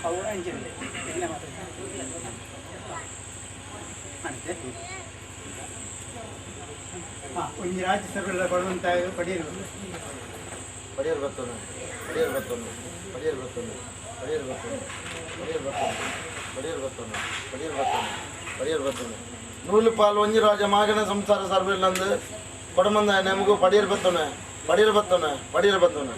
ಅವು ಅಂಚಿನ ಎಣ್ಣೆ ಮಾತ್ರ ಅಂತೆ. ಹಾಂ, ಒಂಜಿ ರಾಜ್ಯ ಸರ್ವೆಲ್ಲ ಕೊಡುವಂತ ಪಡೆಯಲು ಪಡಿಯರ್ ಬತ್ತೋಣ, ಪಡಿಯರ್ ಬತ್ತೋಣ, ಪಡಿಯರ್ ಬತ್ತೋಣ, ಪಡಿಯರ್ ಬತ್ತೋಣ, ಪಡಿಯರ್ ಬತ್ತೋಣ, ಪಡಿಯರ್ ಬತ್ತೋಣ, ಪಡಿಯರ್ ಬತ್ತೋಣ, ಪಡಿಯರ್ ಬತ್ತೋಣ. ನೂಲು ಪಾಲ್ ಒಂಜಿ ರಾಜ ಮಾಗನ ಸಂಸಾರ ಸರ್ವೆಲ್ಲಂದು ಕೊಡಮಂದ ನಮಗೂ ಪಡಿಯರ್ ಬತ್ತೋಣ, ಪಡಿಯರ್ ಬತ್ತೋಣ, ಪಡಿಯರ್ ಬತ್ತೋಣ.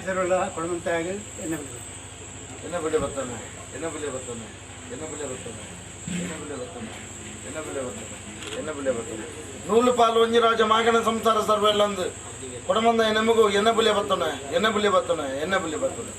ಸರ್ವೆಲ್ಲ ಕೊಡುವಂತಾಗಿ ಎಣ್ಣೆ ಬಿಡಬೇಕು. ಎಣ್ಣೆ ಬಿಳಿ ಬರ್ತಾನೆ, ಎಣ್ಣೆ ಬಿಳಿ ಬರ್ತಾನೆ, ಎಣ್ಣೆ ಬಿಳಿ ಬರ್ತಾನೆ, ಎಣ್ಣೆ ಬಿಳಿ ಬರ್ತಾನೆ, ಎಣ್ಣೆ ಬಿಳಿ ಬರ್ತಾನೆ, ಎಣ್ಣೆ ಬಿಳಿ ಬರ್ತಾನೆ. ನೂಲು ಪಾಲು ಒಂಜಿ ರಾಜ ಮಾಗನ ಸಂಸಾರ ಸರ್ವೆಲ್ಲಂದು ಕೊಡಮಂದ ನಮಗೂ ಎಣ್ಣೆ ಬಿಳಿ ಬರ್ತಾನೆ, ಎಣ್ಣೆ ಬಿಳಿ ಬರ್ತಾನೆ, ಎಣ್ಣೆ ಬಿಳಿ ಬರ್ತಾನೆ.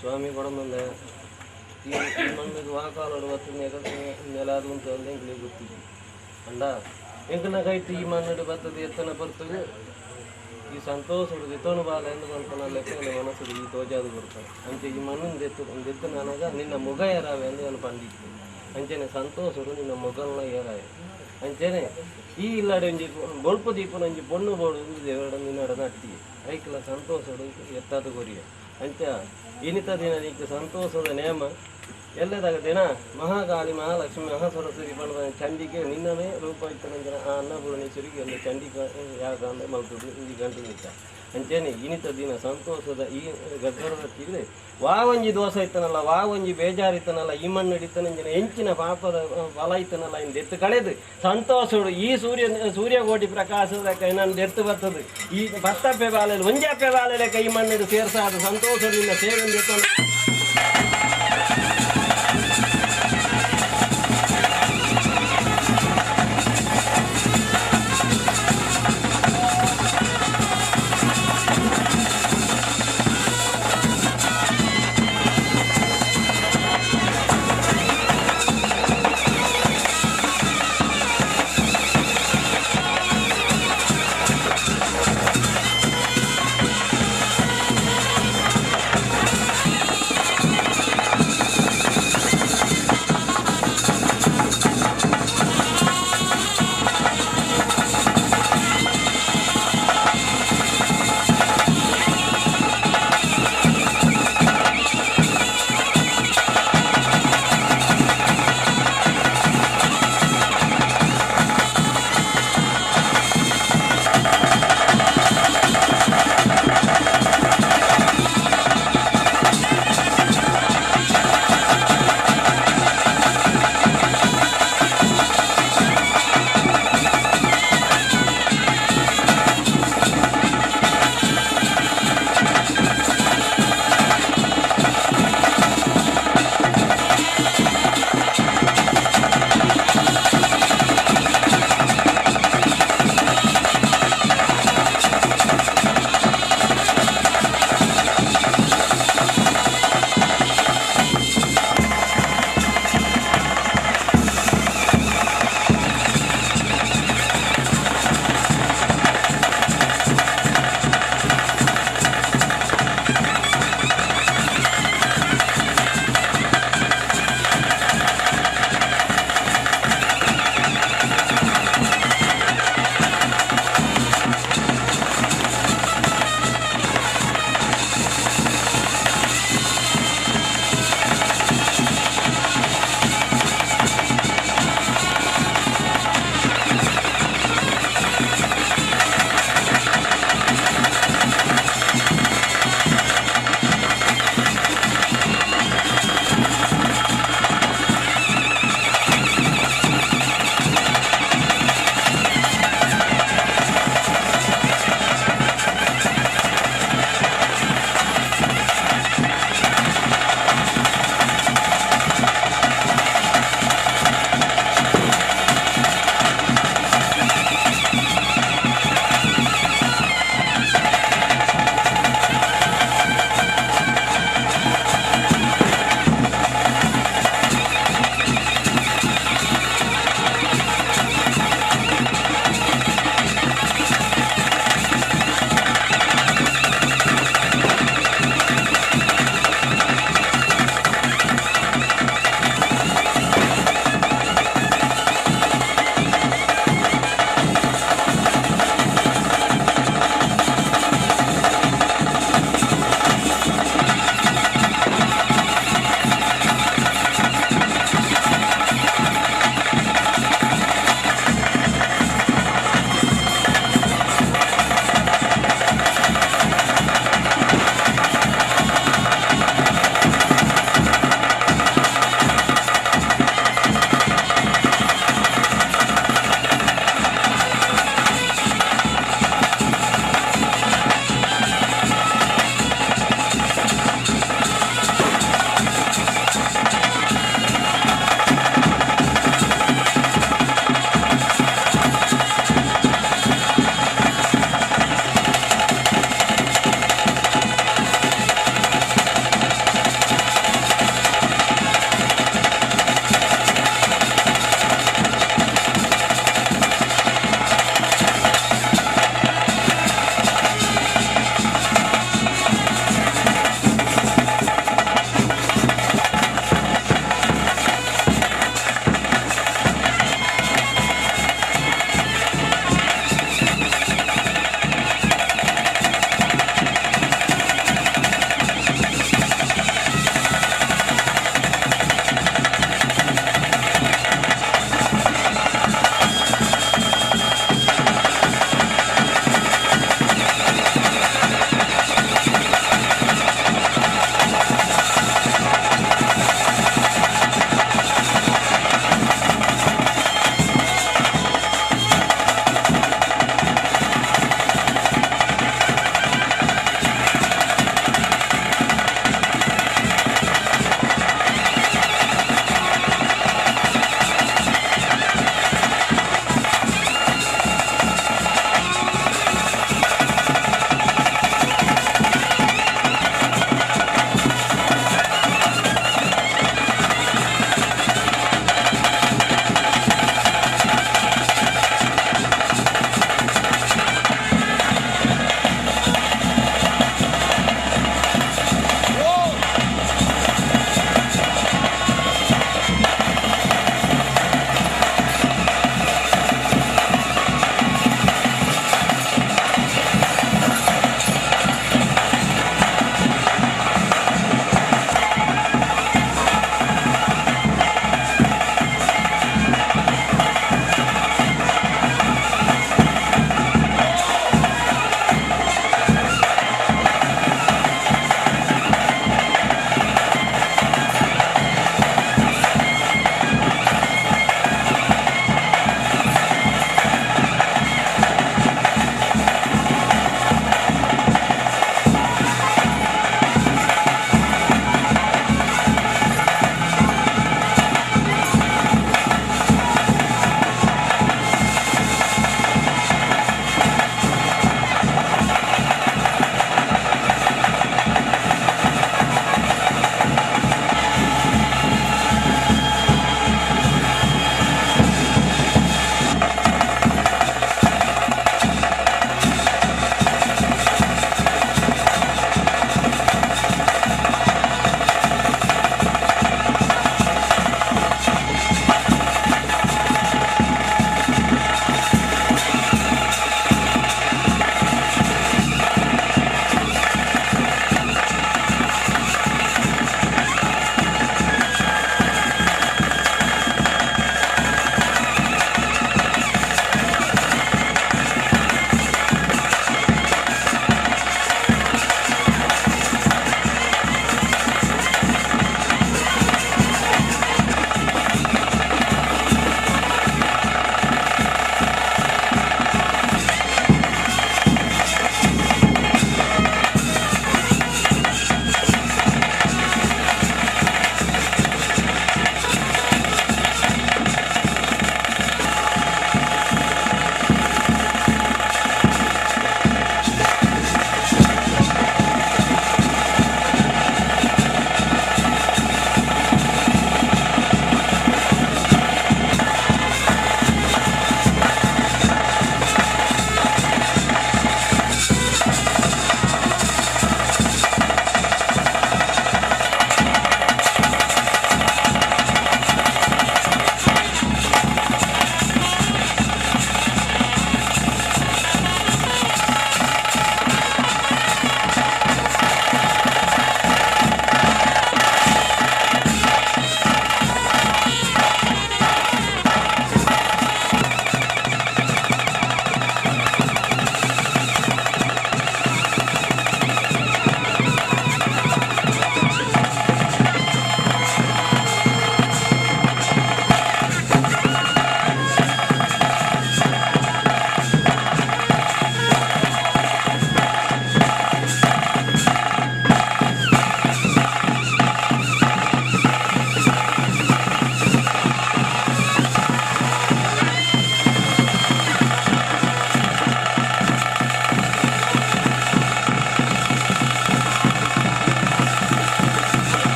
ಸ್ವಾಮಿ ಕೊಡಂದ ಈ ಮಣ್ಣಿಗೆ ವಾಕಾಲೋಡು ಬತ್ತು ನೆಲಾದು ಅಂತ ಎಂಕ್ಲಿಗೆ ಗೊತ್ತಿದ್ದು ಅಂಡ ಎಂಕನ ಕೈಟ್ ಈ ಮಣ್ಣು ಬತ್ತದ ಎತ್ತನ ಬರ್ತದೆ ಈ ಸಂತೋಷ ಎತ್ತೋನು ಬಾಲ ಎಂದು ಪನ್ಪನ ಲೆಕ್ಕ ಮನಸ್ಸು ಈ ತೋಜಾದು ಬರ್ತಾನೆ. ಅಂಚೆ ಈ ಮಣ್ಣು ಎತ್ತು ಎತ್ತನಾಗ ನಿನ್ನ ಮೊಗ ಏರಾವೆ ಎಂದು ನಾನು ಪಂಡಿತ್ತು. ಅಂಚೆನೆ ಸಂತೋಷಡು ನಿನ್ನ ಮೊಗಲ್ನ ಏರಾವೆ. ಅಂಚೆನೆ ಈ ಇಲ್ಲಾಡೆ ಒಂಜಿ ಬೊಳ್ಪು ದೀಪನ ಒಂಜಿ ಪೊಣ್ಣು ಬೋಡು ದೇವರ ನಿನ್ನಡ ನಟ್ಟಿ ಐಕ್ಲ ಸಂತೋಷಡು ಎತ್ತಾದ ಕೊರಿಯ. ಅಂಚ ಇನಿತ ದಿನ ನಿಕ್ಕ ಸಂತೋಷದ ನೇಮ ಎಲ್ಲದಾಗ ದಿನ ಮಹಾಕಾಳಿ ಮಹಾಲಕ್ಷ್ಮಿ ಮಹಾಸರಸ್ವತಿ ಬಣ್ಣದ ಚಂಡಿಗೆ ನಿನ್ನನೇ ರೂಪ ಇತ್ತನಂಜನ ಆ ಅನ್ನಪೂರ್ಣೇಶ್ವರಿಗೆ ಎಲ್ಲ ಚಂಡಿಕ ಯಾಗ ಅಂದ್ರೆ ಮಲ್ತದ್ದು ಇಂಜಿ ಗಂಟು ನಿಂತ. ಅಂಚೆನೆ ಇನಿತ ದಿನ ಸಂತೋಷದ ಈ ಗಗ್ಗರದ ತಿರುಗಿ ವಾ ಒಂಜಿ ದೋಸೆ ಇತ್ತನಲ್ಲ, ವಾ ಒಂಜಿ ಬೇಜಾರು ಇತ್ತನಲ್ಲ, ಈ ಮಣ್ಣು ಹಿಡಿತನಂಜನ ಹೆಂಚಿನ ಪಾಪದ ಫಲ ಇತ್ತನಲ್ಲ ಇಂದ ಎತ್ತು ಕಳೆದು ಸಂತೋಷಡು ಈ ಸೂರ್ಯಕೋಟಿ ಪ್ರಕಾಶದ ಕೈ ನಾನು ಎತ್ತು ಬರ್ತದೆ ಈ ಭತ್ತಪ್ಪೆ ಬಾಲೆಲು ಒಂಜಪ್ಪೆ ಬಾಲೆಲೆ ಕೈ ಮಣ್ಣಿಡು ಸೇರ್ಸಾದ ಸಂತೋಷದಿಂದ ಸೇವೆ ಎತ್ತು.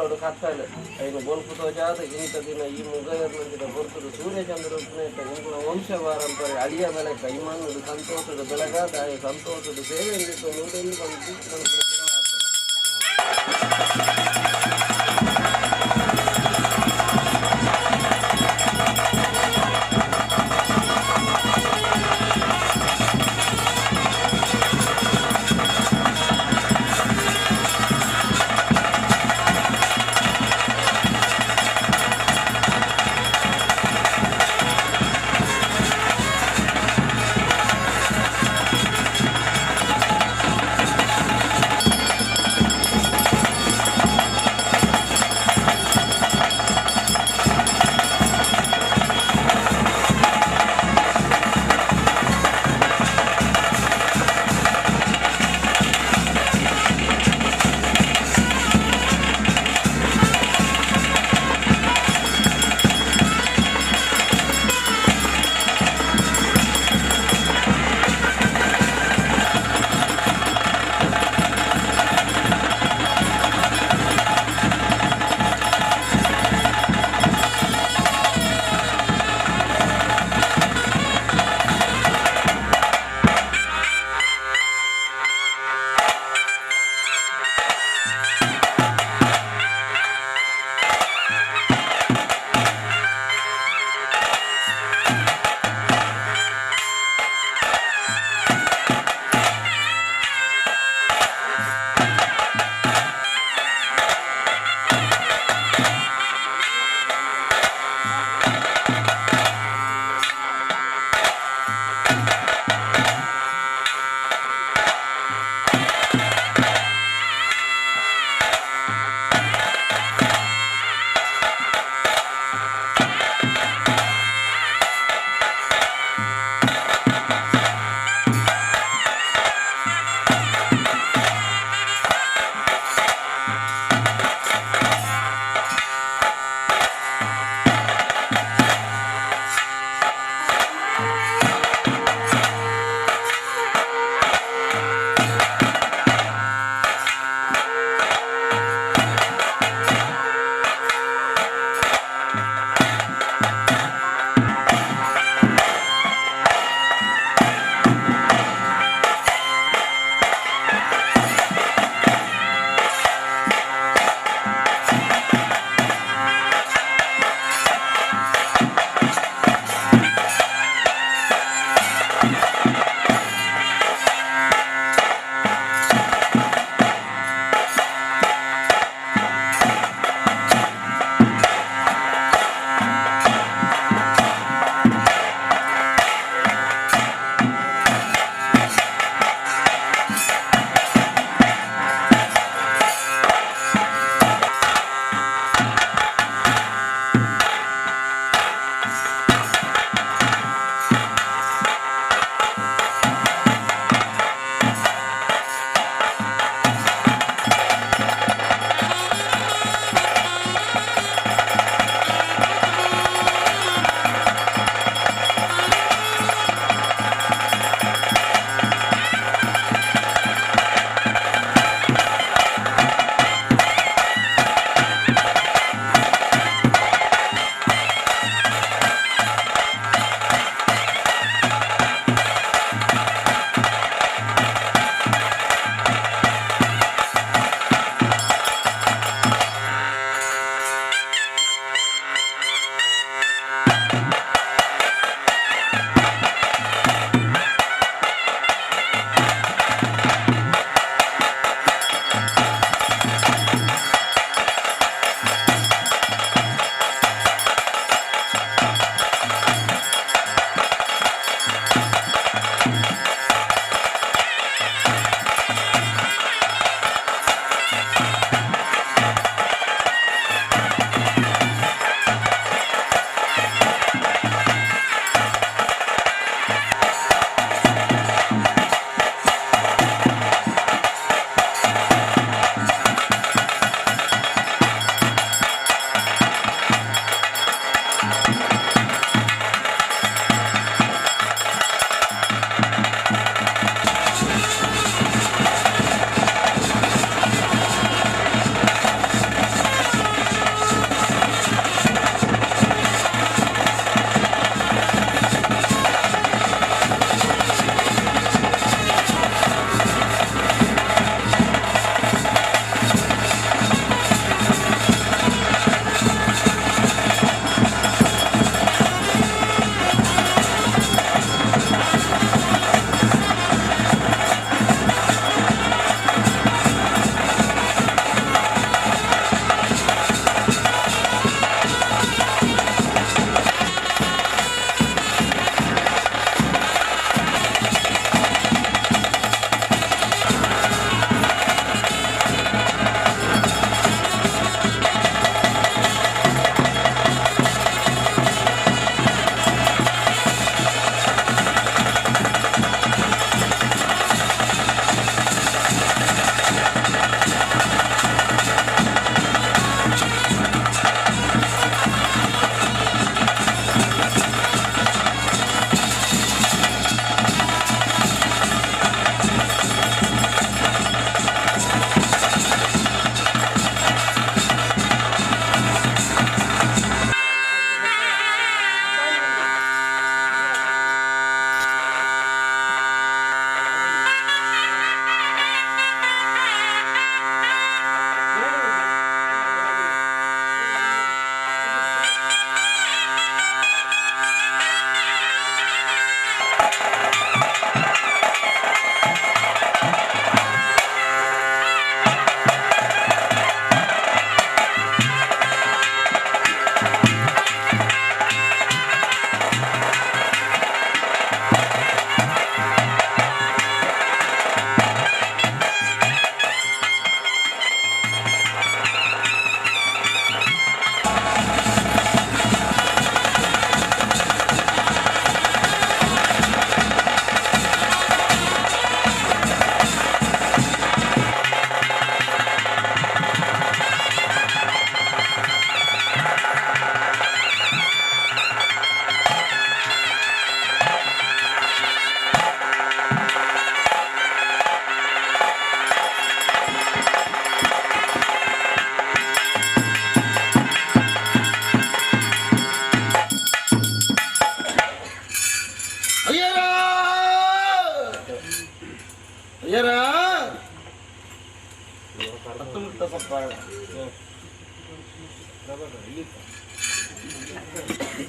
ಕಾಲೋಡು ಕತ್ತಲೆ ಐನು ಬೊಲ್ಪು ತೋಜಾದ ಇಂತ ದಿನ ಈ ಮುಗಯರ್ನಂಚಿನ ಪೊರ್ತುಡು ಸೂರ್ಯಚಂದ್ರ ಎಂಕುಲ ವಂಶ ಪಾರಂಪರೆ ಅಳಿಯ ಬೆಳಕ ಈ ಮಣ್ಣುಡು ಸಂತೋಷದ ಬೆಳಗಾದ ಆಯ ಸಂತೋಷದ ಸೇವೆ ಬಂದು.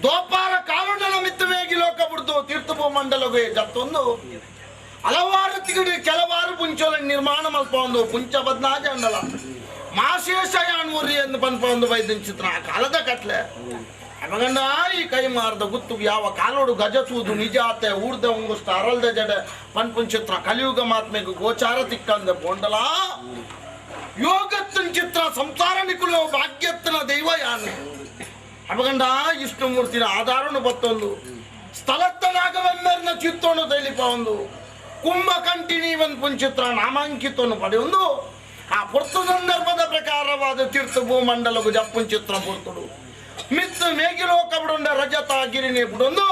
ದೋಪಾರ ಕಾರುಂಡಲ ಮಿತ್ತವೇಗಿ ಲೋಕ ಬಿಡ್ದು ತೀರ್ಥಭೂ ಮಂಡಲಗೆ ಜತ್ತೊಂದು ಹಲವಾರು ತಿಗಡಿ ಕೆಲವಾರು ಪುಂಚೋಲ ನಿರ್ಮಾಣ ಮಲ್ಪ ಒಂದು ಪುಂಚ ಬದ್ನಾಜ ಅಂಡಲ ಮಾಶೇಷ ಯಾನ್ವುರಿ ಎಂದು ಪನ್ಪ ಒಂದು ವೈದ್ಯನ ಚಿತ್ರ ಆ ಕಾಲದ ಕಟ್ಲೆ ಅಮಗಂಡ ಈ ಕೈ ಮಾರದ ಗುತ್ತು ಯಾವ ಕಾಲೋಡು ಗಜ ತೂದು ನಿಜ ಆತೆ ಊರ್ದ ಉಂಗುಸ್ತ ಅರಲ್ದ ಜಡೆ ಪನ್ಪುನ್ ಚಿತ್ರ ಕಲಿಯುಗ ಮಾತ್ಮೆಗೆ ಗೋಚಾರ ತಿಕ್ಕಂದ ಬೋಂಡಲ ಯೋಗತ್ತಿನ ಚಿತ್ರ ಸಂಸಾರ ನಿಕುಲು ಭಾಗ್ಯತ್ತಿನ ದೈವ ಯಾನು ಅಮಗಂಡ ವಿಷ್ಣುಮೂರ್ತಿನ ಆಧಾರನು ಬತ್ತೊಂದು ಸ್ಥಳತ್ತ ನಾಗವೆಮ್ಮೆರ್ನ ಚಿತ್ತೋನು ತೈಲಿಪ ಒಂದು ಕುಂಭ ಕಂಟಿನಿ ಒಂದು ಪುಂಚಿತ್ರ ನಾಮಾಂಕಿತವನ್ನು ಪಡೆಯೊಂದು ಆ ಪೊರ್ತು ಸಂದರ್ಭದ ಪ್ರಕಾರವಾದ ತೀರ್ಥ ಭೂಮಂಡಲಗು ಜಪ್ಪುನ್ ಚಿತ್ರ ಪೊರ್ತುಡು ಮಿತ್ತು ಮೇಗಿಲೋಕ ಬಿಡುಂಡ ರಜತ ಗಿರಿನಿ ಬಿಡೊಂದು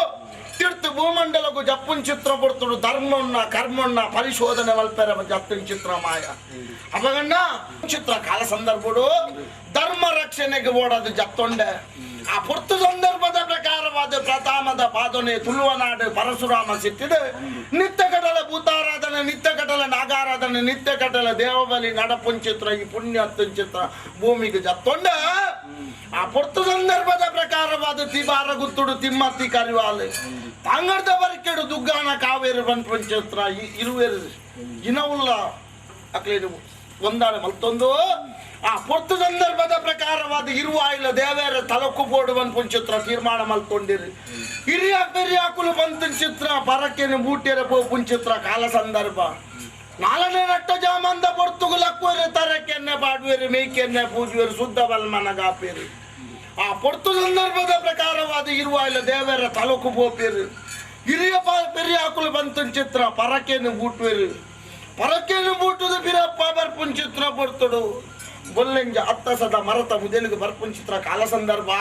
ತೀರ್ಥ ಭೂಮಂಡಲಗು ಜಪ್ಪುನ್ ಚಿತ್ರ ಪೊರ್ತುಡು ಧರ್ಮನ್ನ ಕರ್ಮನ್ನ ಪರಿಶೋಧನೆ ಮಲ್ಪೆರ ಜಪ್ಪುನ್ ಚಿತ್ರ ಮಾಯ ಅಪಗಂಡ ಚಿತ್ರ ಕಾಲ ಸಂದರ್ಭಡು ಧರ್ಮ ರಕ್ಷಣೆಗೆ ಓಡೋದು ಜತ್ತೊಂಡೆ ಆ ಪೊರ್ತು ಸಂದರ್ಭದ ಪ್ರಕಾರವಾದ ಪ್ರತಾಮದ ಪಾದನೆ ತುಳುವನಾಡು ಪರಶುರಾಮ ಸಿಕ್ಕಿದೆ ನಿತ್ಯ ಕಡಲ ಭೂತಾರಾಧನೆ ನಿತ್ಯ ಕಡಲ ನಾಗಾರಾಧನೆ ನಿತ್ಯ ಕಡಲ ದೇವಬಲಿ ನಡಪುಂಚಿತ್ರ ಈ ಪುಣ್ಯ ಚಿತ್ರ ಭೂಮಿಗೆ ಜತ್ತೊಂಡ ಆ ಪೊರ್ತು ಸಂದರ್ಭದ ಪ್ರಕಾರವಾದ ತಿಬಾರ ಗುತ್ತುಡು ತಿಮ್ಮತ್ತಿ ಕರಿವಾಲೆ ತಾಂಗಡ್ದ ಬರಿಕೆಡು ದುಗ್ಗಾನ ಕಾವೇರಿ ಪಂಚಿತ್ರ ಇರುವೇರು ಇನವುಲ್ಲ ಅಕ್ಲೇನು ಒಂದಾಣ ಮಲ್ತೊಂದು ಆ ಪೊರ್ತು ಸಂದರ್ಭದ ಪ್ರಕಾರವಾದ ಇರುವಾಯಿಲ ದೇವೇರ ತಲಕ್ಕು ಬೋಡುವನ್ ಪುಂಚಿತ್ರ ತೀರ್ಮಾನ ಮಲ್ತೊಂಡಿರಿ ಹಿರಿಯ ಪೆರಿಯಾಕುಲು ಬಂತು ಚಿತ್ರ ಪರಕೆನು ಬೂಟೆರ ಪೋ ಪುಂಚಿತ್ರ ಕಾಲ ಸಂದರ್ಭ ನಾಲ್ನೇ ನಟ್ಟ ಜಾಮಂದ ಪೊರ್ತುಗು ಲಕ್ಕುವೆರು ತರಕೆನ್ನೆ ಪಾಡುವೆರು ಮೇಕೆನ್ನೆ ಪೂಜುವೆರು ಶುದ್ಧ ಬಲ್ಮನಗಾಪೇರು ಆ ಪೊರ್ತು ಸಂದರ್ಭದ ಪ್ರಕಾರವಾದ ಇರುವಾಯಿಲ ದೇವೇರ ತಲಕ್ಕು ಪೋಪೇರು ಹಿರಿಯ ಪೆರಿಯಾಕುಲು ಬಂತು ಚಿತ್ರ ಪರಕೆನು ಬೂಟುವೆರು ಪರಕೆನು ಬೂಟುದು ಬಿರಪ್ಪ ಬರ್ಪುನ್ ಚಿತ್ರ ಪೊರ್ತುಡು ಬೊಲ್ಲೆಂಜ ಅತ್ತ ಸದ ಮರತ ಮುದೆಲಿಗೆ ಬರ್ಪುನ್ ಚಿತ್ರ ಕಾಲ ಸಂದರ್ಭ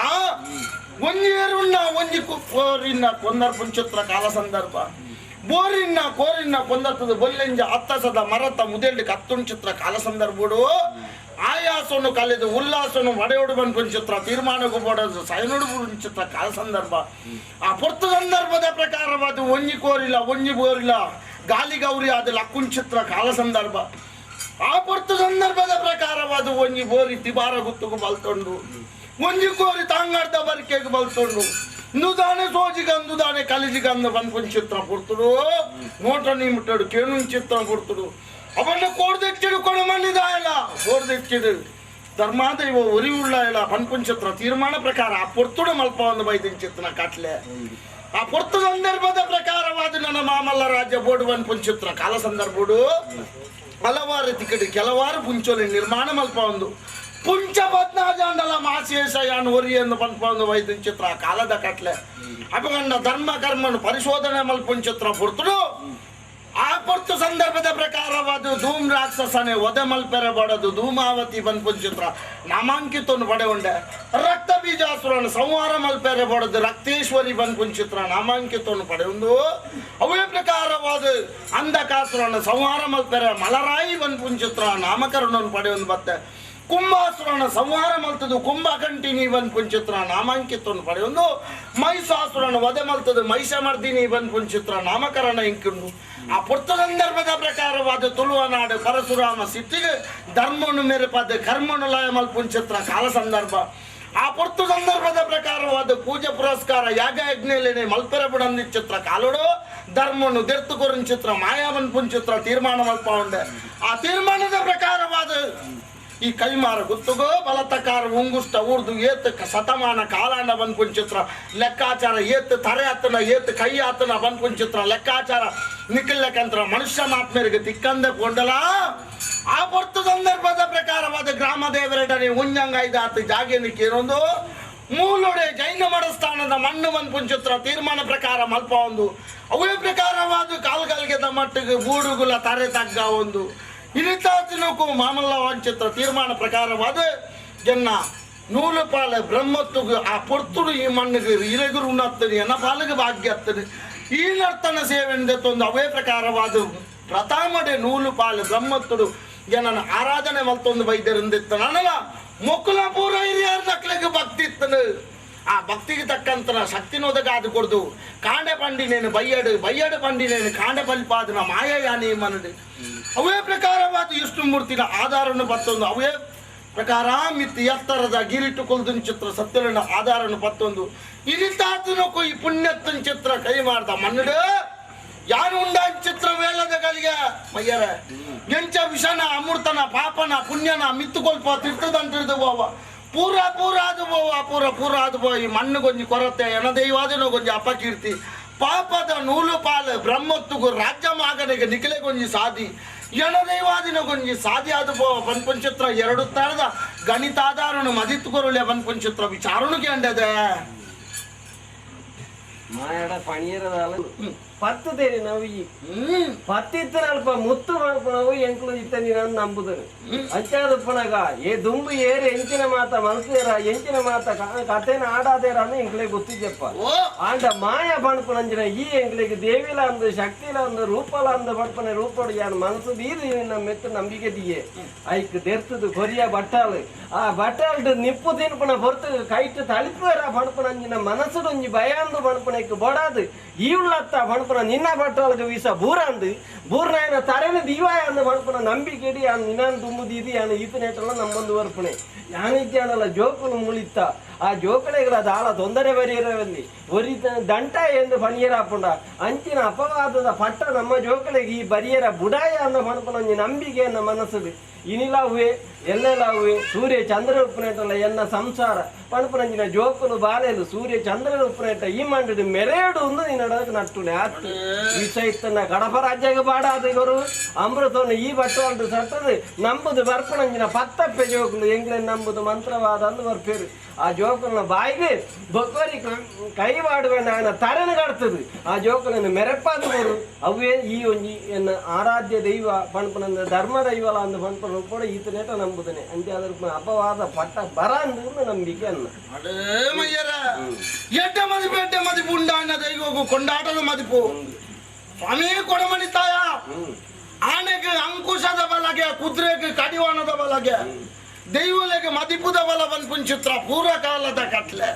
ಒಂಜೇರುಣ್ಣ ಒಂಜಿ ಕೋರಿನ್ನ ಕೊಂದರ್ಪುನ್ ಚಿತ್ರ ಕಾಲ ಸಂದರ್ಭ ಬೋರಿನ್ನ ಕೋರಿನ್ನ ಕೊಂದರ್ತದ ಬೊಲ್ಲೆಂಜ ಅತ್ತ ಸದ ಮರತ ಮುದೆಲಿಗೆ ಅತ್ತುನ್ ಚಿತ್ರ ಕಾಲ ಸಂದರ್ಭಡು ಆಯಾಸನು ಕಲಿದು ಉಲ್ಲಾಸನು ಒಡೆಯೋಡು ಬಂದ್ಪುನ್ ಚಿತ್ರ ತೀರ್ಮಾನಕ್ಕೂ ಬೋಡೋದು ಸೈನುಡು ಚಿತ್ರ ಕಾಲ ಸಂದರ್ಭ ಆ ಪೊರ್ತು ಸಂದರ್ಭದ ಪ್ರಕಾರವಾದ ಒಂಜಿ ಕೋರಿಲ್ಲ ಒಂಜಿ ಬೋರಿಲ್ಲ ಗಾಲಿ ಗೌರಿ ಆದ ಲಕ್ಕುನ್ ಚಿತ್ರ ಕಾಲ ಸಂದರ್ಭ ಆ ಪೊರ್ತು ಸಂದರ್ಭದ ಪ್ರಕಾರವಾದ ಒಂಜಿ ಬೋರಿ ತಿಬಾರ ಗುತ್ತುಗು ಬಲ್ತೊಂಡು ಒಂಜಿ ಕೋರಿ ತಾಂಗಾಡ್ದ ಬರಿಕೆಗೆ ಬಲ್ತೊಂಡು ನುದಾನೆ ಸೋಜಿಗಂದು ದಾನೆ ಕಲಿಜಿಗಂದು ಬಂದ್ಪುನ್ ಚಿತ್ರ ಪೊರ್ತುಡು ನೋಟ ನಿಮಿಟ್ಟಡು ಕೇಣುನ್ ಚಿತ್ರ ಪೊರ್ತುಡು ಅವನ್ನ ಕೋಡ್ದೆಚ್ಚಿಡು ಕೊಡಮಣ್ಣಿದಾಯಲ ಕೋಡ್ದೆಚ್ಚಿಡು ಧರ್ಮಾದೈವ ಒರಿ ಉಳ್ಳಾಯಲ ಪನ್ಪುನ್ ಚಿತ್ರ ತೀರ್ಮಾನ ಪ್ರಕಾರ ಆ ಪೊರ್ತುಡು ಮಲ್ಪ ಒಂದು ಬೈದಿನ ಚಿತ್ರ ಕಟ್ಲೆ ಆ ಪೊರ್ತು ಸಂದರ್ಭದ ಪ್ರಕಾರವಾದ ನನ್ನ ಮಾಮಲ್ಲ ರಾಜ್ಯ ಬೋಡುವನ್ ಪುಂಚಿತ್ರ ಕಾಲ ಸಂದರ್ಭಡು ಹಲವಾರು ತಿಕ್ಕಡಿ ಕೆಲವಾರು ಪುಂಚೋಲಿ ನಿರ್ಮಾಣ ಮಲ್ಪ ಒಂದು ಪುಂಚ ಪದ್ನಾಜಾಂಡಲ ಮಾಶೇಷ ಯಾನ್ ಒರಿ ಎಂದು ಪನ್ಪ ಒಂದು ವೈದ್ಯನ ಚಿತ್ರ ಕಾಲದ ಕಟ್ಲೆ ಅಪಗಂಡ ಧರ್ಮ ಕರ್ಮನು ಪರಿಶೋಧನೆ ಮಲ್ಪುಂಚಿತ್ರ ಪೊರ್ತುಡು ಆ ಪೊರ್ತು ಸಂದರ್ಭದ ಪ್ರಕಾರವಾದ ಧೂಮ್ ರಾಕ್ಷಸನೆ ಒದೆ ಮಲ್ಪೆರೆ ಬಡದು ಧೂಮಾವತಿ ಪನ್ಪುಂಚಿತ್ರ ನಾಮಾಂಕಿತವನ್ನು ಪಡೆಯುಂಡೆ ರಕ್ತ ಬೀಜಾಸುರನ ಸಂಹಾರ ಮಲ್ಪೆರೆ ಬಡದು ರಕ್ತೇಶ್ವರಿ ಪನ್ಪುಂಚಿತ್ರ ನಾಮಾಂಕಿತವನ್ನು ಪಡೆಯುಂದು ಅವೇ ಪ್ರಕಾರವಾದ ಅಂಧಕಾಸುರನ ಸಂಹಾರ ಮಲ್ಪೆರೆ ಮಲರಾಯಿ ಪನ್ಪುಂಚಿತ್ರ ನಾಮಕರಣವನ್ನು ಪಡೆಯುಂದು ಮತ್ತೆ ಕುಂಭಾಸುರನ ಸಂಹಾರ ಮಲ್ತದು ಕುಂಭಕಂಟಿನಿ ಪನ್ಪುಂಚಿತ್ರ ನಾಮಾಂಕಿತವನ್ನು ಪಡೆಯುಂದು ಮಹಿಷಾಸುರನ ವಧೆ ಮಲ್ತದು ಮಹಿಷಮರ್ದಿನಿ ಪನ್ಪುಂಚಿತ್ರ ನಾಮಕರಣ ಇಂಕುಂಡು ಆ ಪೊರ್ತು ಸಂದರ್ಭದ ಪ್ರಕಾರವಾದ ತುಳುವನಾಡು ಪರಶುರಾಮ ಸಿಟ್ಟಿಗೆ ಧರ್ಮನು ಮೇರೆಪಾದ ಕರ್ಮನು ಲಯ ಮಲ್ಪುಂಚಿತ್ರ ಕಾಲ ಸಂದರ್ಭ ಆ ಪೊರ್ತು ಸಂದರ್ಭದ ಪ್ರಕಾರವಾದ ಪೂಜೆ ಪುರಸ್ಕಾರ ಯಾಗ ಯಜ್ಞಲೇನೆ ಮಲ್ಪೆರ ಬುಡಂದಿ ಚಿತ್ರ ಕಾಲುಡು ಧರ್ಮನು ದೆರ್ತು ಕೊರಂಚಿತ್ರ ಮಾಯಾವನ್ ಪುಂಚಿತ್ರ ತೀರ್ಮಾನ ಮಲ್ಪ ಉಂಡೆ ಆ ತೀರ್ಮಾನದ ಪ್ರಕಾರವಾದ ಈ ಕೈಮಾರ ಗುತ್ತುಗೋ ಬಲತಕಾರ ಉಂಗುಷ್ಟ ಊರ್ದು ಏತ್ ಶತಮಾನ ಕಾಲಾಂಡ ಬನ್ಪುಂಚಿತ್ರ ಲೆಕ್ಕಾಚಾರ ಏತ್ ತರೆ ಆತನ ಏತ್ ಕೈ ಆತನ ಬನ್ಪುಂಚಿತ್ರ ಲೆಕ್ಕಾಚಾರ ನಿಖಿಲ್ಲಕಂತ್ರ ಮನುಷ್ಯ ಮಾತ್ಮೇರಿಗೆ ತಿಕ್ಕಂದೆ ಕೊಂಡಲ ಆ ಪೊರ್ತು ಸಂದರ್ಭದ ಪ್ರಕಾರವಾದ ಗ್ರಾಮ ದೇವರಡನೆ ಉಂಜಂಗ ಐದಾತು ಜಾಗೇನು ಕೇರೊಂದು ಮೂಲೊಡೆ ಜೈನ ಮಠಸ್ಥಾನದ ಮಣ್ಣು ಬನ್ಪುಂಚಿತ್ರ ತೀರ್ಮಾನ ಪ್ರಕಾರ ಮಲ್ಪ ಒಂದು ಅವೇ ಪ್ರಕಾರವಾದ ಕಾಲ್ಗಾಲ್ಗೆದ ಮಟ್ಟಿಗೆ ಬೂಡುಗುಲ ತರೆ ತಗ್ಗ ಒಂದು ಇನಿತಾತಿನಕ್ಕೂ ಮಾಮಲ್ಲ ವಾಂಚಿತ್ರ ತೀರ್ಮಾನ ಪ್ರಕಾರವಾದ ಜನ್ನ ನೂಲು ಪಾಲ ಬ್ರಹ್ಮತ್ತುಗು ಆ ಪೊರ್ತುಡು ಈ ಮಣ್ಣಿಗೆ ಇರಗುರು ಉಣ್ಣತ್ತದು ಎನ್ನ ಪಾಲಿಗೆ ಭಾಗ್ಯ ಆಗ್ತದೆ ಈ ನರ್ತನ ಸೇವೆ ತೊಂದು ಅವೇ ಪ್ರಕಾರವಾದ ಪ್ರಥಮಡೆ ನೂಲು ಪಾಲು ಬ್ರಹ್ಮತ್ತುಡು ಜನನ ಆರಾಧನೆ ಮಲ್ತೊಂದು ಬೈದರಿಂದಿತ್ತು ನನ್ನಲ್ಲ ಮೊಕ್ಕಲ ಪೂರ ಹಿರಿಯರ ನಕ್ಲಿಗೆ ಭಕ್ತಿ ಇತ್ತನು ಆ ಭಕ್ತಿಗೆ ತಕ್ಕಂತ ಶಕ್ತಿನೋದಗಾದು ಕೊಡ್ದು ಕಾಂಡೆ ಪಂಡಿ ನೇನು ಬಯ್ಯಡು ಬಯ್ಯಡು ಪಂಡಿ ನೇನು ಕಾಂಡೆ ಬಲ್ಪಾದನ ಮಾಯಯಾನಿ ಮನಡು ಅವೇ ಪ್ರಕಾರವಾದ ವಿಷ್ಣುಮೂರ್ತಿನ ಆಧಾರನ್ನು ಬತ್ತೊಂದು ಅವೇ ಪ್ರಕಾರ ಮಿತ್ ಎತ್ತರದ ಗಿರಿಟು ಕೊಲ್ದನ್ ಚಿತ್ರ ಸತ್ಯನ ಆಧಾರನ್ನು ಪತ್ತೊಂದು ಇನಿತಾತನಕ್ಕೂ ಈ ಪುಣ್ಯತ್ತನ್ ಚಿತ್ರ ಕೈ ಮಾಡ್ದ ಮನ್ನಡು ಯಾರು ಉಂಡ ಚಿತ್ರ ವೇಳದ ಕಲಿಗೆ ಮಯ್ಯರ ಎಂಚ ವಿಷನ ಅಮೃತನ ಪಾಪನ ಪುಣ್ಯನ ಮಿತ್ತುಕೊಲ್ಪ ತಿರ್ತದಂತಿರ್ದು ಹೋವ ಪೂರ ಪೂರ ಅದು ಪೋವ ಪೂರ ಪೂರ ಅದು ಪೋ ಈ ಮಣ್ಣು ಗೊಂಜಿ ಕೊರತೆ ಎಣದೈವಾದನೋ ಗೊಂಜಿ ಅಪಕೀರ್ತಿ ಪಾಪದ ನೂಲು ಪಾಲು ಬ್ರಹ್ಮತ್ತುಗು ರಾಜ್ಯ ಮಾಗನಿಗೆ ನಿಖಲೆ ಗೊಂಜಿ ಸಾದಿ ಎಣದೈವಾದಿನ ಗೊಂಜಿ ಸಾದಿ ಅದು ಪೋವ ಪನ್ಪುಂಚಿತ್ರ ಎರಡು ತರದ ಗಣಿತಾಧಾರನು ಮದಿತ್ತು ಕೊರುಳೆ ಪನ್ಪುಂಚಿತ್ರ ವಿಚಾರಣೆಗೆ ಅಂಡದೆ ಮಾಯಾಡ ಪಣಿಯರದಾಲ ಪತ್ತು ತೇರಿ ನಾವು ಈ ಪತ್ತಿತ್ತನ ಅಲ್ಪ ಮುತ್ತು ಮಾಡ್ಕೊಳವು ಎಂಕ್ಲು ಇತ್ತ ನೀನನ್ನು ನಂಬುದನು ಅಂಚಾದಪ್ಪನಗ ಏ ದುಂಬು ಏರು ಎಂಚಿನ ಮಾತ ಮನಸ್ಸೇರ ಎಂಚಿನ ಮಾತ ಕಥೆನ ಆಡಾದೇರ ಅಂದ್ರೆ ಎಂಕ್ಲೆ ಗೊತ್ತಿದ್ಯಪ್ಪ ಆಂಡ ಮಾಯ ಪಣಪುನಂಜಿನ ಈ ಎಂಕ್ಲೆಗೆ ದೇವಿಲ ಅಂದು ಶಕ್ತಿಲ ಅಂದು ರೂಪಲ ಅಂದು ಪಣಪನೆ ರೂಪಡು ಯಾನ್ ಮನಸ್ಸು ದೀದು ನಿನ್ನ ಮೆತ್ತು ನಂಬಿಕೆ ದಿಯೆ ಐಕ್ ದೆರ್ತದು ಕೊರಿಯ ಬಟ್ಟಾಳು ಆ ಬಟ್ಟಾಲ್ಡು ನಿಪ್ಪು ತಿನ್ಪುನ ಹೊರತು ಕೈಟ್ ತಳಿಪುರ ಪಣಪುನಂಜಿನ ಮನಸ್ಸುಡೊಂಜಿ ಭಯ ಅಂದು ಪಣಪುನಕ್ಕೆ ಬೊಡಾದು ಈ ಉಳ್ಳತ್ತ ಪಣಪುನ ನಿನ್ನ ಬಟ್ಟಾಳಗೆ ವೀಸ ಬೂರಂದು ಬೂರ್ನಾಯನ ತರೆನ ದೀವಾಯ ಅಂದು ಪಣಪುನ ನಂಬಿಕೆ ಇಡಿ ನಿನ್ನಾನ್ ದುಂಬು ದೀದಿ ಯಾನು ಈತನೇಟಲ್ಲ ನಮ್ಮೊಂದು ವರ್ಪಣೆ ಯಾನಿದ್ಯಾನಲ್ಲ ಜೋಕುಲು ಮುಳಿತ್ತ ಆ ಜೋಕುಲೆಗಳ ದಾಳ ತೊಂದರೆ ಬರಿಯರವಲ್ಲಿ ಒರಿತ ದಂಟ ಎಂದು ಪಣಿಯರಾಪುಂಡ ಅಂಚಿನ ಅಪವಾದದ ಪಟ್ಟ ನಮ್ಮ ಜೋಕುಲೆಗೆ ಈ ಬರಿಯರ ಬುಡಾಯ ಅಂದ ಪಣಪುನ ನಂಬಿಕೆ ಎನ್ನ ಮನಸ್ಸುಡು ಇನಿಲಾವುವೆ ಎಲ್ಲೆಲಾವುವೆ ಸೂರ್ಯ ಚಂದ್ರ ಉಪ್ಪನೇಟಲ್ಲ ಎನ್ನ ಸಂಸಾರ ಪಣಪುನಂಜಿನ ಜೋಕುಲು ಬಾಲೆಲು ಸೂರ್ಯ ಚಂದ್ರ ಉಪ್ಪನೇಟ ಈ ಮಂಡಿಡು ಮೆರೇಡು ಒಂದು ನಿನ್ನಡಕ್ಕೆ ನಟ್ಟುನೆ ಆತು ವಿಷ ಇತ್ತನ್ನ ಕಡಪ ರಾಜ್ಯಕ್ಕೆ ಬಾಡಾದ ಇವರು ಅಮೃತವನ್ನು ಈ ಬಟ್ಟವಾಲ್ದು ಸಟ್ಟದು ನಂಬುದು ಬರ್ಪಣಂಜಿನ ಪತ್ತಪ್ಪೆ ಜೋಕುಲು ಎಂಗ್ಲೆ ನಂಬುದು ಮಂತ್ರವಾದ ಅಂದು ಬರ್ಪೇರು ಆ ಜೋಕುಲನ ಬಾಯಿಗೆ ಬೊಕ್ಕರಿ ಕೈ ಮಾಡುವ ఆయన ತರೆನ ಕಡ್ತದು ಆ ಜೋಕುಲನ್ನು ಮೆರಪಾದ ಬರು ಅವೇ ಈ ಒಂಜಿ ಎನ್ನ ಆರಾಧ್ಯ ದೈವ ಪಣಪುನಂದ ಧರ್ಮ ದೈವಲ ಅಂದು ಪಣಪುನ ಕೂಡ ಈತನೇಟ ನಂಬುದನೆ ಅಂಚೆ ಅದರ ಅಪವಾದ ಪಟ್ಟ ಬರ ಅಂದು ನಂಬಿಕೆ ಅನ್ನ ಮಯ್ಯರ ಎಡ್ಡೆ ಮದಿಪು ಎಡ್ಡೆ ಮದಿಪು ಉಂಡಾನ ದೈವಗು ಕೊಂಡಾಟದ ಮದಿಪು ಸ್ವಾಮಿ ಕೊಡಮಣಿ ತಾಯ ಆನೆಗೆ ಅಂಕುಶದ ಬಲಗೆ ಕುದುರೆಗೆ ಕಡಿವಾಣದ ಬಲಗೆ ದೈವಲೆಗೆ ಮದಿಪುದ ಬಲ ಪನ್ಪುಂಚಿತ್ರ ಪೂರ್ವಕಾಲದ ಕಟ್ಲೆ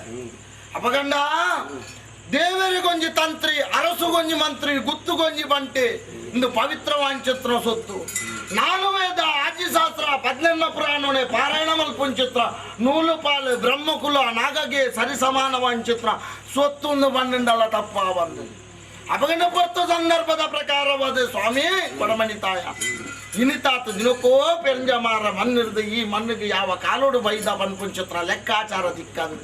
ಅಪಗಂಡ ದೇವರಿಗೊಂಜಿ ತಂತ್ರಿ ಅರಸುಗೊಂಜಿ ಮಂತ್ರಿ ಗುತ್ತುಗೊಂಜಿ ಬಂಟಿ ಇಂದು ಪವಿತ್ರವಾಂಚಿತ್ರ ಸೊತ್ತು ನಾಲ್ಕು ವೇದ ಆದಿಶಾಸ್ತ್ರ ಪದ್ನೆಮ್ಮ ಪುರಾಣನೆ ಪಾರಾಯಣ ಮಲ್ಪುಂಚಿತ್ರ ನೂಲು ಪಾಲು ಬ್ರಹ್ಮಕುಲ ನಾಗಗೆ ಸರಿಸಮಾನವಾಂಚಿತ್ರ ಸೊತ್ತು ಬಣ್ಣಿಂದಲ್ಲ ತಪ್ಪ ಬಂದು ಅಪಗಂಡ ಪೊರ್ತು ಸಂದರ್ಭದ ಪ್ರಕಾರವಾದ ಸ್ವಾಮಿ ಕೊಡಮಣಿ ತಾಯ ಇನಿತಾತ ದಿನಕ್ಕೋ ಪೆರಂಜ ಮಾರ ಮಣ್ಣಿರ್ದು ಈ ಮಣ್ಣಿಗೆ ಯಾವ ಕಾಲೋಡು ಬೈದ ಪನ್ಪುಂಚಿತ್ರ ಲೆಕ್ಕಾಚಾರ ದಿಕ್ಕದು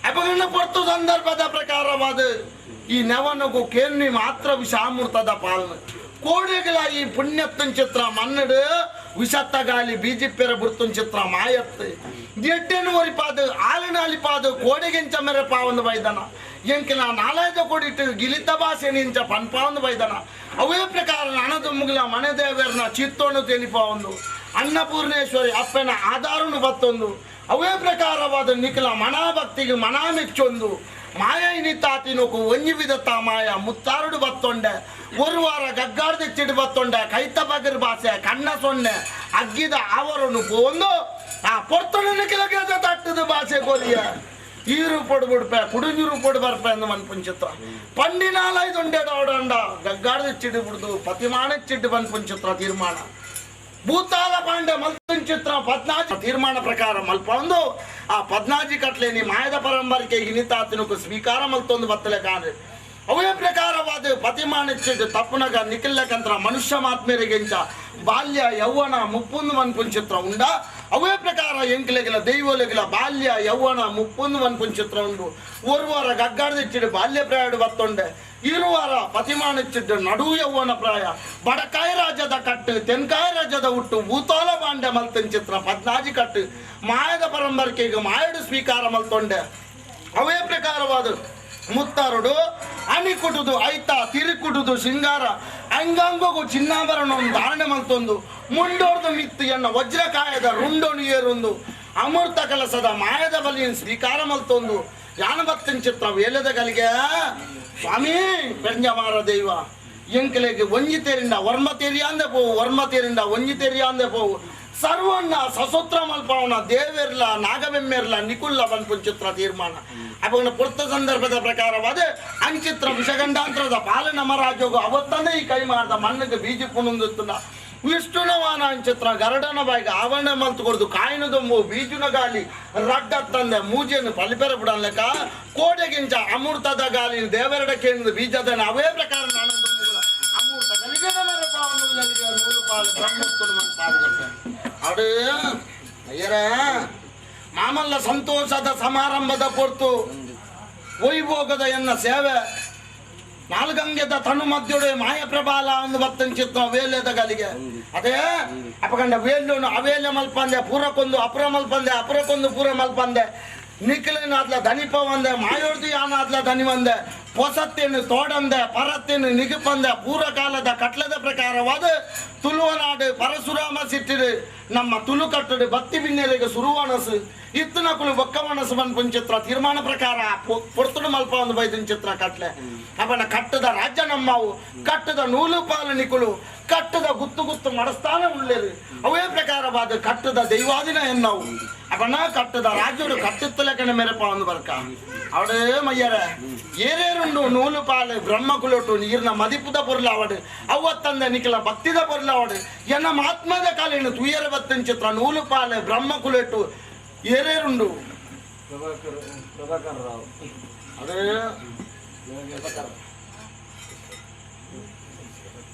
ಅಪಗಂಡ ಪೊರ್ತು ಸಂದರ್ಭದ ಪ್ರಕಾರವಾದ ಈ ನೆವನಗು ಕೇನ್ನಿ ಮಾತ್ರ ವಿಷಾಮೃತದ ಪಾಲನೆ ಕೋಡಿಗಳ ಈ ಪುಣ್ಯತ್ತನ್ ಚಿತ್ರ ಮನ್ನಡು ವಿಷತ್ತ ಗಾಲಿ ಬೀಜಿಪ್ಪೆರ ಬುರ್ತುನ್ ಚಿತ್ರ ಮಾಯತ್ತು ಎಡ್ಡೆನು ಒರಿಪಾದು ಆಲಿನ ಅಲಿಪಾದು ಕೋಡಿಗೆಂಚ ಮೆರೆ ಪಾವಂದು ಬೈದನ ಎಂಕಿನ ನಾಲಾಯ್ದ ಕೊಡಿಟ್ಟು ಗಿಲಿತ ಭಾಷೆ ನಿಂಚ ಪನ್ಪಾವಂದು ಬೈದನ ಅವೇ ಪ್ರಕಾರ ನಣದು ಮುಗಿಲ ಮನೆ ದೇವರನ್ನ ಚಿತ್ತೋಣು ತೆಲಿಪಾವಂದು ಅನ್ನಪೂರ್ಣೇಶ್ವರಿ ಅಪ್ಪನ ಆಧಾರನು ಬತ್ತೊಂದು ಅವೇ ಪ್ರಕಾರವಾದ ನಿಖಿಲ ಮನಾ ಭಕ್ತಿಗೆ ಮನಾ ಮೆಚ್ಚೊಂದು ಮಾಯ ಇನಿತಾತಿನೊಕು ಒಂಜಿ ವಿಧತ ಮಾಯ ಮುತ್ತಾರುಡು ಬತ್ತೊಂಡೆ ஒரு ವಾರ ಗಗ್ಗಾರ್ದ ಚಿಡು ಬತ್ತೊಂಡೆ ಕೈತ ಬಗರ್ ಬಾಸೆ ಕಣ್ಣ ಸೊನ್ನೆ ಅಗ್ಗಿದ ಆವರನ್ನು ಪೋಂದು ಆ ಪೊರ್ತೊಂಡು ನಿಖಿಲಗೆ ತಟ್ಟದ ಭಾಷೆ ಕೊರಿಯ ಈರು ಪೊಡು ಬಿಡ್ಪೆ ಕುಡುಂಜಿರು ಪೊಡು ಬರ್ಪೆ ಅಂದ ಮನ್ಪುಂಚಿತ್ರ ಪಂಡಿನಾಲೈದುಂಡೆ ದೌಡಂಡ ಗಗ್ಗಾರ್ದ ಚಿಡು ಬಿಡ್ದು ಪತಿಮಾನ ಚಿಡ್ಡು ಮನ್ಪುಂಚಿತ್ರ ತೀರ್ಮಾನ ಭೂತಾಲ ಪಾಂಡೆ ಮಲ್ತನ್ ಚಿತ್ರ ಪದ್ನಾಜಿ ತೀರ್ಮಾನ ಪ್ರಕಾರ ಮಲ್ಪೊಂದು ಆ ಪದ್ನಾಜಿ ಕಟ್ಲೆ ನೀ ಮಾಯದ ಪರಂಪರೆಗೆ ಹಿನಿತಾತನకు ಸ್ವೀಕಾರ ಮಲ್ತೊಂದು ಬತ್ತಲೆ ಕಾಣೆ. ಅವೇ ಪ್ರಕಾರವಾದ ಪತಿಮಾನಿಚ್ಚಿಟ್ಟು ತಪ್ಪುನಗ ನಿಖಿಲ್ಲಕಂತ್ರ ಮನುಷ್ಯ ಮಾತ್ಮೇರಿಗಿಂತ ಬಾಲ್ಯ ಯೌವನ ಮುಪ್ಪೊಂದು ಮನ್ಪುನ್ ಚಿತ್ರ ಉಂಡ. ಅವೇ ಪ್ರಕಾರ ಎಂಕ್ಲೆಗಿಲ ದೈವಲೆಗಿಲ ಬಾಲ್ಯ ಯೌವನ ಮುಪ್ಪೊಂದು ಮನ್ಪುನ್ ಚಿತ್ರ ಉಂಡು. ಒರುವಾರ ಗಗ್ಗಾಡ್ದಿಚ್ಚಿಡು ಬಾಲ್ಯ ಪ್ರಾಯಡು ಬತ್ತೊಂಡೆ, ಇರುವಾರ ಪತಿಮಾನಿಚ್ಚಿಟ್ಟು ನಡು ಯೌವನ ಪ್ರಾಯ, ಬಡಕಾಯಿ ರಾಜ್ಯದ ಕಟ್ಟು ತೆನ್ಕಾಯಿ ರಾಜ್ಯದ ಹುಟ್ಟು ಭೂತಾಲ ಬಾಂಡೆ ಮಲ್ತನ್ ಚಿತ್ರ ಪದ್ನಾಜಿ ಕಟ್ಟು ಮಾಯದ ಪರಂಪರೆಗೆ ಮಾಯಡು ಸ್ವೀಕಾರ ಮಲ್ತೊಂಡೆ. ಅವೇ ಪ್ರಕಾರವಾದ ಮುತ್ತಾರುಡು ಅಣಿಕುಟುದು ಐತ ತಿರುಕುಟುದು ಶೃಂಗಾರ ಅಂಗಂಗಗೂ ಚಿನ್ನಾಭರಣ ಧಾರಣೆ ಮಲ್ತೊಂದು ಮುಂಡೋರ್ದು ಮಿತ್ತು ಎನ್ನ ವಜ್ರಕಾಯದ ರುಂಡೋನು ಏರೊಂದು ಅಮೃತ ಕಲಸದ ಮಾಯದ ಬಲಿಯನ್ನು ಸ್ವೀಕಾರ ಮಲ್ತೊಂದು ಯಾನಬತ್ತಿನ ಚಿತ್ರ ವೇಲದ ಗಲಿಗೆ ಸ್ವಾಮಿ ಪೆಂಜಮಾರ ದೈವ ಎಂಕಲೆಗೆ ಒಂಜಿ ತೇರಿಂದ ವರ್ಮ ತೇರಿಯಾಂದೆ ಪೋವು, ವರ್ಮ ತೇರಿಂದ ಒಂಜಿ ತೇರಿಯಾಂದೆ ಪೋವು, ಸರ್ವಣ್ಣ ಸಸೂತ್ರ ಮಲ್ಪವನ ದೇವೆರ್ಲ ನಾಗಬೆಮ್ಮೆರ್ಲ ನಿಕುಲ್ಲ ಬನ್ಪುನ್ ಚಿತ್ರ ತೀರ್ಮಾನ. ಅಪಗನ ಪುರ್ತ ಸಂದರ್ಭದ ಪ್ರಕಾರವಾದ ಅಂಚಿತ್ರ ವಿಷಗಂಡಾಂತರದ ಪಾಲನ ಮರಾಜೋಗು ಅವತ್ತನೇ ಈ ಕೈ ಮಾಡ್ದ ಮಣ್ಣಿಗೆ ಬೀಜ ಪುಣುಂದುತ್ತುಂಡ ವಿಷ್ಣುನವಾನ ಅಂಚಿತ್ರ ಗರಡನ ಬಾಯಿಗೆ ಆವರಣ ಮಲ್ತು ಕೊಡ್ದು ಕಾಯಿನ ದೊಂಬು ಬೀಜುನ ಗಾಲಿ ರಡ್ಡತ್ತಂದೆ ಮೂಜೆಯನ್ನು ಪಲಿಪೆರ ಬಿಡಲೆಕ್ಕ ಕೋಡೆಗಿಂಚ ಅಮೃತದ ಗಾಲಿ ದೇವರಡ ಕೇಂದ್ರ ಬೀಜದ ಅವೇ ಪ್ರಕಾರ ಅಮೃತ ಗಲಿಗೆ ನೂರು ಪಾಲು ಬ್ರಹ್ಮೋತ್ತುಡು ಅಡು ಅಯ್ಯರ ಮಾಮಲ್ಲ ಸಂತೋಷದ ಸಮಾರಂಭದ ಪೊರ್ತು ವೈಭೋಗದ ಎನ್ನ ಸೇವೆ ನಾಲ್ಗಂಗೆದ ತನು ಮಧ್ಯೊಡೆ ಮಾಯಪ್ರಬಾಲ ಒಂದು ಬತ್ತನ್ ಚಿತ್ರ ವೇಲ್ಯದ ಗಲಿಗೆ ಅದೇ ಅಪಕಂಡ ವೇಲ್ಯೋನು ಅವೇಲ್ಯ ಮಲ್ಪಂದೆ ಪೂರಕ್ಕೊಂದು ಅಪುರ ಮಲ್ಪಂದೆ ಅಪುರಕ್ಕೊಂದು ಪೂರ ಮಲ್ಪಂದೆ ನಿಖಿಲನಾದ್ಲ ದನಿಪ ಒಂದೆ ಮಾಯೋರ್ದು ಯಾನಾದ್ಲ ದನಿ ಒಂದೆ ಪೊಸತ್ತೇನು ತೋಡಂದೆ ಪರತ್ತೇನು ನಿಗುಪಂದೆ ಪೂರ್ವಕಾಲದ ಕಟ್ಲದ ಪ್ರಕಾರವಾದ ತುಳುವನಾಡು ಪರಶುರಾಮ ಸಿಟ್ಟಿಡು ನಮ್ಮ ತುಳು ಕಟ್ಟಡು ಬತ್ತಿ ಬಿನ್ನೆಲೆಗೆ ಸುರುವನಸು ಇತ್ತನಕುಲು ಬೊಕ್ಕವನಸು ಬನ್ಪುನ್ ಚಿತ್ರ ತೀರ್ಮಾನ ಪ್ರಕಾರ ಪೊರ್ತುಡು ಮಲ್ಪ ಒಂದು ಬೈದಿನ ಚಿತ್ರ ಕಟ್ಲೆ. ಅವನ ಕಟ್ಟದ ರಾಜ್ಯ ನಮ್ಮವು ಕಟ್ಟದ ನೂಲು ಪಾಲು ನಿಕುಲು ಕಟ್ಟದ ಗುತ್ತು ಗುತ್ತು ಮಡಸ್ಥಾನ ಉಳ್ಳೇರು ಅವೇ ಪ್ರಕಾರವಾದ ಕಟ್ಟದ ದೈವಾದಿನ ಎನ್ನವು ಅವನ ಕಟ್ಟದ ರಾಜ್ಯಡು ಕಟ್ಟುತ್ತಲಕನ ಮೇರೆಪ ಒಂದು ಬರ್ಕ ಅವಡೇ ಮಯ್ಯರ ಏರೇರುಂಡು ನೂಲು ಪಾಲು ಬ್ರಹ್ಮ ಕುಲೊಟ್ಟು ನೀರಿನ ಮದಿಪುದ ಪೊರ್ಲ ಅವಡು ಅವ್ವತ್ತಂದ ನಿಖಿಲ ಭಕ್ತಿದ ಪೊರ್ಲ ಅವಡು ಎನ್ನ ಮಹಾತ್ಮದ ಕಾಲಿನ ತುಯರ ಬತ್ತಿನ ಚಿತ್ರ ನೂಲು ಪಾಲು ಬ್ರಹ್ಮ ಕುಲೊಟ್ಟು ಏರೇರುಂಡು ಪ್ರಭಾಕರ್ ಪ್ರಭಾಕರ್ ರಾವ್ ಅದೇ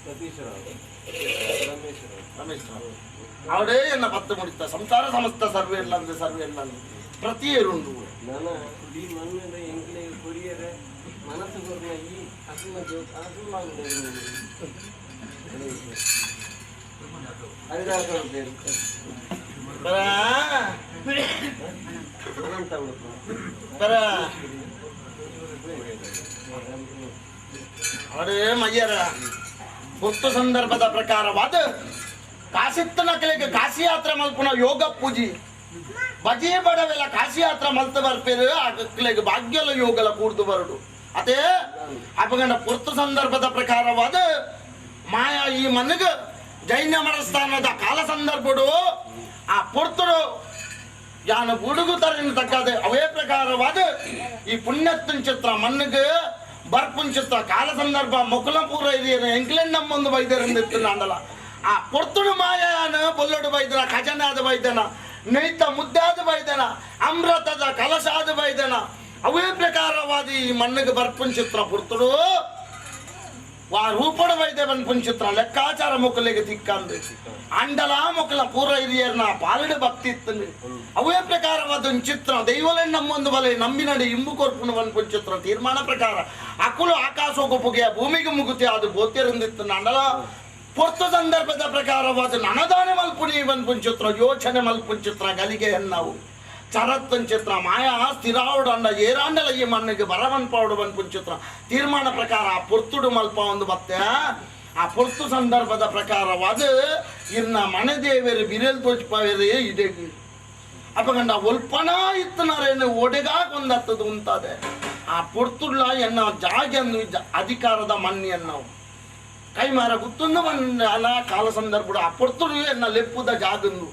ಸತೀಶ್ ರಾವ್ ರಮೇಶ್ ರಾವ್ ರಮೇಶ್ ರಾವ್ ಅವಡೇ ಎನ್ನ ಪತ್ತು ಮುಡಿತ ಸಂಸಾರ ಸಮಸ್ತ ಸರ್ವೇ ಇಲ್ಲ ಸರ್ವೇ ಇಲ್ಲ ಪ್ರತಿಯೇರುಂಡು. ನನ್ನ ಈ ಮಣ್ಣಿನ ಎಂಕ್ಲೆ ಕೊರಿಯರೆ ಮನಸ್ಸು ಕೊರ್ನ ಈ ಅಸುಮ ಅಸುಮ ಹರಿದಾಸ പേರು ಬರ ಅನಂತ ಉಡುಪ ಬರ ಅವಡೇ ಮಯ್ಯರ ಪುತ್ತು ಸಂದರ್ಭದ ಪ್ರಕಾರವಾದ ಕಾಸಿತ್ತನ ಕಲೆಗೆ ಕಾಶಿ ಯಾತ್ರೆ ಮಲ್ಪುನ ಯೋಗ ಪೂಜಿ ಬಜಿ ಬಡವೆಲ್ಲ ಕಾಶಿ ಯಾತ್ರೆ ಮಲ್ತ ಬರ್ಪೇರು ಆ ಕಲೆಗೆ ಭಾಗ್ಯಲ ಯೋಗಲ ಕೂಡ್ದು ಬರಡು ಅದೇ ಅಪಗಂಡ ಪುರ್ತು ಸಂದರ್ಭದ ಪ್ರಕಾರವಾದ ಮಾಯಾ ಈ ಮನಗ ಜೈನ ಮನಸ್ಥಾನದ ಕಾಲ ಸಂದರ್ಭಡು ಆ ಪುರ್ತುಡು ಯಾನು ಬುಡುಗು ತರಿನ ತಕ್ಕದೆ ಅವೇ ಪ್ರಕಾರವಾದ ಈ ಪುಣ್ಯತ್ತಿನ ಚಿತ್ರ ಮಣ್ಣಿಗೆ ಬರ್ಪುನ್ ಚಿತ್ರ ಕಾಲ ಸಂದರ್ಭ ಮೊಕಲಪೂರ ಇದೆಯೇನು ಎಂಕ್ಲೆಂಡ್ ನಮ್ಮೊಂದು ಬೈದರಿಂದ ಅಂಡಲ ಆ ಪೊರ್ತುಡು ಮಾಯಾನ ಬೊಲ್ಲಡು ಬೈದನ ಖಜನಾದ ಬೈದನ ನೈತ ಮುದ್ದಾದ ಬೈದನ ಅಮೃತದ ಕಲಸಾದ ಬೈದನ ಅವೇ ಪ್ರಕಾರವಾದ ಈ ಮಣ್ಣಿಗೆ ಬರ್ಪುನ್ ಚಿತ್ರ ಪುರ್ತುಡು ವಾ ರೂಪಡ ವೈದ್ಯ ಬನ್ಪುನ್ ಚಿತ್ರ ಲೆಕ್ಕಾಚಾರ ಮೊಕ್ಕಲಿಗೆ ತಿಕ್ಕಂದು ಅಂಡಲ ಮೊಕ್ಕಲ ಪೂರ ಹಿರಿಯರ್ನ ಪಾಲಡು ಭಕ್ತಿ ಇತ್ತು ಅವೇ ಪ್ರಕಾರವಾದ ಒಂದು ಚಿತ್ರ ದೈವಲೆ ನಮ್ಮೊಂದು ಬಲೆ ನಂಬಿನಡಿ ಇಂಬು ಕೊರ್ಪುನ ಬನ್ಪುನ್ ಚಿತ್ರ ತೀರ್ಮಾನ ಪ್ರಕಾರ ಅಕುಲು ಆಕಾಶೋಗು ಪುಗೆಯ ಭೂಮಿಗೆ ಮುಗುತಿ ಅದು ಬೋತಿರಂದಿತ್ತು ಅಂಡಲ ಪೊರ್ತು ಸಂದರ್ಭದ ಪ್ರಕಾರವಾದ ನನದಾನೆ ಮಲ್ಪುನಿ ಬನ್ಪುನ್ ಚಿತ್ರ ಯೋಚನೆ ಮಲ್ಪುನ್ ಚಿತ್ರ ಗಲಿಗೆ ಎನ್ನವು ಚರತ್ತನ್ ಚಿತ್ರ ಮಾಯಾ ಸ್ಥಿರಾವುಡು ಅಂಡ ಏರಾಂಡಲ ಈ ಮಣ್ಣಿಗೆ ಬರವನ್ಪಾವುಡು ಬನ್ಪುನ್ ಚಿತ್ರ ತೀರ್ಮಾನ ಪ್ರಕಾರ ಆ ಪೊರ್ತುಡು ಮಲ್ಪ ಒಂದು ಬತ್ತೆ ಆ ಪೊರ್ತು ಸಂದರ್ಭದ ಪ್ರಕಾರವಾದ ಇರ್ನ ಮನೆ ದೇವರು ಬಿರೆಲ್ ತೋಚ್ಪಾವೇರು ಇದೆ ಅಪಗಂಡ ಒಲ್ಪನ ಇತ್ತನಾರೇನು ಒಡೆಗಾ ಕೊಂದತ್ತದು ಉಂತಾದೆ ಆ ಪೊರ್ತುಡ್ಲ ಎನ್ನ ಜಾಗೆಯನ್ನು ಅಧಿಕಾರದ ಮನ್ನಿಯನ್ನವು ಕೈಮಾರ ಗುತ್ತೊಂದು ಮಣ್ಣ ಕಾಲ ಸಂದರ್ಭ ಆ ಪೊರ್ತುಡು ಎನ್ನ ಲೆಪ್ಪುದ ಜಾಗಂದು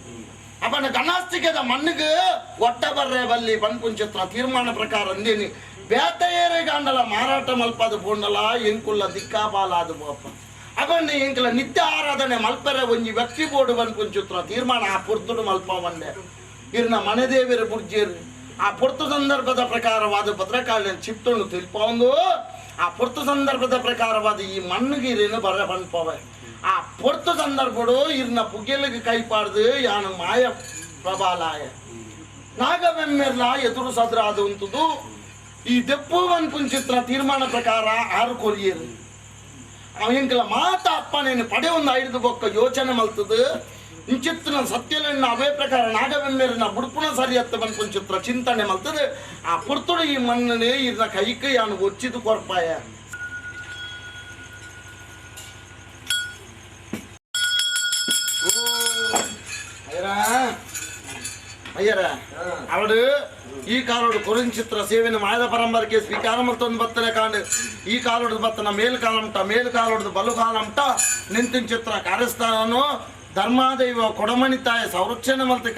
ಅವನ ಗಣಾಸ್ತಿಕೆದ ಮಣ್ಣಿಗೆ ಒಟ್ಟ ಬರ್ರೆ ಬಲ್ಲಿ ಬನ್ಪುಂಚಿತ್ರ ತೀರ್ಮಾನ ಪ್ರಕಾರ ಅಂದೇನಿ ಬೇಟೆಯೇರೆ ಗಾಂಡಲ ಮಾರಾಟ ಮಲ್ಪದ ಪೋಂಡಲ ಎಂಕುಲ್ಲ ದಿಕ್ಕಾಪಾಲಾದ ಬೋಪ ಅವನ್ನ ಎಂಕಲ ನಿತ್ಯ ಆರಾಧನೆ ಮಲ್ಪರೆ ಒಂಜಿ ವ್ಯಕ್ತಿ ಬೋರ್ಡು ಬನ್ಪುಂಚಿತ್ರ ತೀರ್ಮಾನ ಆ ಪೊರ್ತುಡು ಮಲ್ಪ ಬಂಡೆ ಇರ್ನ ಮನೆದೇವಿರ ಬುರ್ಜೇರು ಆ ಪೊರ್ತು ಸಂದರ್ಭದ ಪ್ರಕಾರವಾದ ಭದ್ರಕಾಳಿಯ ಚಿತ್ತನ್ನು ತಿಳಿಪೊಂದು ಆ ಪೊರ್ತು ಸಂದರ್ಭದ ಪ್ರಕಾರವಾದ ಈ ಮಣ್ಣುಗಿರಿನ ಬರ ಪನ್ಪವೆ. ಆ ಪೊರ್ತು ಸಂದರ್ಭಡು ಇರ್ನ ಪುಗೆಲಿಗೆ ಕೈಪಾಡ್ದು ಯಾನು ಮಾಯ ಪ್ರಬಾಲಾಯ ನಾಗವೆಮ್ಮೆರ್ಲ ಎದುರು ಸದ್ರಾದ ಉಂತುದು ಈ ದೆಪ್ಪುವನ್ ಪುಂಚಿತ್ರ ತೀರ್ಮಾನ ಪ್ರಕಾರ ಆರು ಕೊರಿಯರು. ಎಂಕಲ ಮಾತ ಅಪ್ಪನೇನು ಪಡೆ ಒಂದು ಐದು ಬೊಕ್ಕ ಯೋಚನೆ ಮಲ್ತದು ಇಂಚಿತ್ತಿನ ಸತ್ಯಲನ್ನ ಅವೇ ಪ್ರಕಾರ ನಾಗವೆಮ್ಮೆರನ ಬುಡ್ಪುಣ ಸರಿಯತ್ತ ಪನ್ಪುಂಚಿತ್ರ ಚಿಂತನೆ ಮಲ್ತದೆ. ಆ ಪುರ್ತುಡು ಈ ಮಣ್ಣನೆ ಇರ್ನ ಕೈಕ್ ಯಾನು ಒಚ್ಚಿದು ಕೊರ್ಪಾಯ. ಅಯ್ಯರ ಅವಡು ಈ ಕಾಲೋಡು ಕೊರಿಂಚಿತ್ರ ಸೇವೆನ ಮಾಯದ ಪರಂಪರೆಗೆ ಸ್ವೀಕಾರ ಮಲ್ತೊಂದು ಬತ್ತನೆ ಕಾಂಡು. ಈ ಕಾಲೋಡು ಬತ್ತನ ಮೇಲ್ ಕಾಲಂಟ ಮೇಲ್ ಕಾಲೋಡು ಬಲು ಕಾಲಂಟ ನಿಂತಿನ ಚಿತ್ರ ಕಾರ್ಯಸ್ಥಾನನು ಧರ್ಮಾದೈವ ಕೊಡಮಣಿ ತಾಯ ಸಂರಕ್ಷಣೆ ಮಲ್ತಿ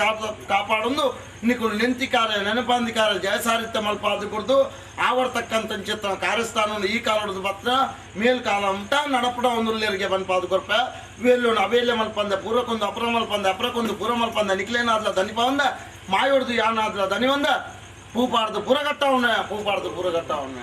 ಕಾಪಾಡೊಂದು ನಿಕುಲು ನೆಂತಿ ಕಾರ್ಯ ನೆನಪಾಂದಿ ಕಾರ್ಯ ಜಯಸಾರಿತ್ಯ ಮಲ್ಪಾದಿ ಕೊಡ್ದು ಆವರ್ತಕ್ಕಂಥ ಚಿತ್ರ ಕಾರ್ಯಸ್ಥಾನ ಈ ಕಾಲೋಡು ಬತ್ತನ ಮೇಲ್ ಕಾಲಂಟ ನಡಪಡ ಒಂದು ಬನ್ಪಾದು ಕೊರ್ಪ ವೇಲೋನು ಅವೇಲೆ ಮಲ್ಪಂದ ಪೂರ್ವಕ್ಕೊಂದು ಅಪರ ಮಲ್ಪಂದ ಅಪರಕ್ಕೊಂದು ಪೂರ್ವ ಮಲ್ಪಂದ ನಿಕ್ಲೇನಾದ್ಲ ದನಿಪವಂದ ಮಾಯೋಡ್ದು ಯಾನಾದ್ಲ ದನಿವಂದ ಪೂಪಾಡ್ದು ಪುರಗಟ್ಟವನ ಪೂಪಾಡ್ದು ಪುರಗಟ್ಟವನ.